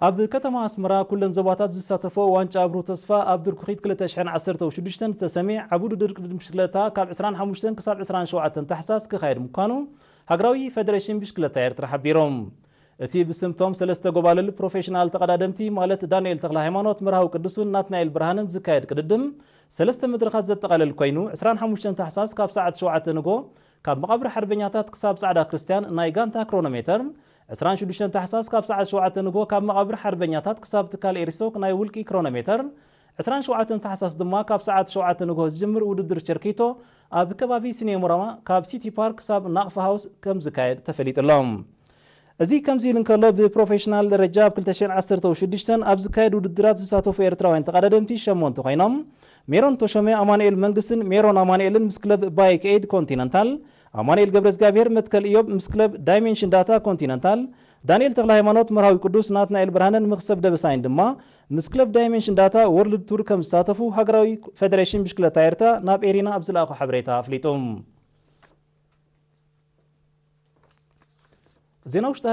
ኣብ ከተማ ኣስመራ ኩለን ዞባታት ዝሳተፎ ዋንጫ ብሩህ ተስፋ ኣብ ድርኩኺት ክልተ ሽሕን ዓሰርተ ሽዱሽተን ዝተሰምየ ዓቢ ውድድር ቅድድም ብሽክለታ ካብ ዕስራን ሓሙሽተን ክሳብ ዕስራን ሸውዓተን ታሕሳስ ክኻየድ ምዃኑ ሃገራዊ ፌደሬሽን ብሽክለታ ኤርትራ ሓቢሮም። እቲ ብስምቶም ሰለስተ ጎባልል ፕሮፌሽናል ተቐዳደምቲ ማለት ዳንኤል ተኽለ ሃይማኖት፣ መርሃዊ ቅዱስን ናትናኤል ብርሃንን ዝካየድ ቅድድም ሰለስተ መድረኻት ዘጠቓልል ኮይኑ ዕስራን ሓሙሽተን ታሕሳስ ካብ ሰዓት ሸውዓተ ንጎ ካብ መቓብር ሓርበኛታት ክሳብ ጻዕዳ ክርስትያን ናይ ጋንታ ክሮኖሜተር፣ ዕስራን ሽዱሽተን ታሕሳስ ካብ ሰዓት ሸውዓተ ንጎ ካብ መቓብር ሓርበኛታት ክሳብ ትካል ኤሪሶክ ናይ ውልቂ ክሮኖሜተር፣ ዕስራን ሸውዓተን ታሕሳስ ድማ ካብ ሰዓት ሸውዓተ ንጎ ዝጅምር ውድድር ቸርኪቶ ኣብ ከባቢ ሲኔሞራማ ካብ ሲቲ ፓርክ ክሳብ ናቕፋ ሃውስ ከም ዝካየድ ተፈሊጡ ኣሎ። እዚ ከምዚ ኢሉ እንከሎ ብፕሮፌሽናል ደረጃ ኣብ ክልተ ሽሕን ዓሰርተ ሽዱሽተን ኣብ ዝካየድ ውድድራት ዝሳተፉ ኤርትራውያን ተቐዳደምቲ ሸሞንተ ኮይኖም ሜሮን ተሾመ ኣማኑኤል መንግስትን ሜሮን ኣማኑኤልን ምስ ክለብ ባይክ ኤድ ኮንቲነንታል፣ ኣማኑኤል ገብረ እግዚኣብሔር መትከል ኢዮብ ምስ ክለብ ዳይሜንሽን ዳታ ኮንቲነንታል፣ ዳንኤል ተኽለ ሃይማኖት መርሃዊ ቅዱስ ናትናኤል ብርሃንን መኽሰብ ደበሳይን ድማ ምስ ክለብ ዳይሜንሽን ዳታ ወርልድ ቱር ከም ዝሳተፉ ሃገራዊ ፌደሬሽን ብሽክለታ ኤርትራ ናብ ኤሪና ኣብ ዝለኣኾ ሓበሬታ ኣፍሊጡ። ዜና ውሽጢ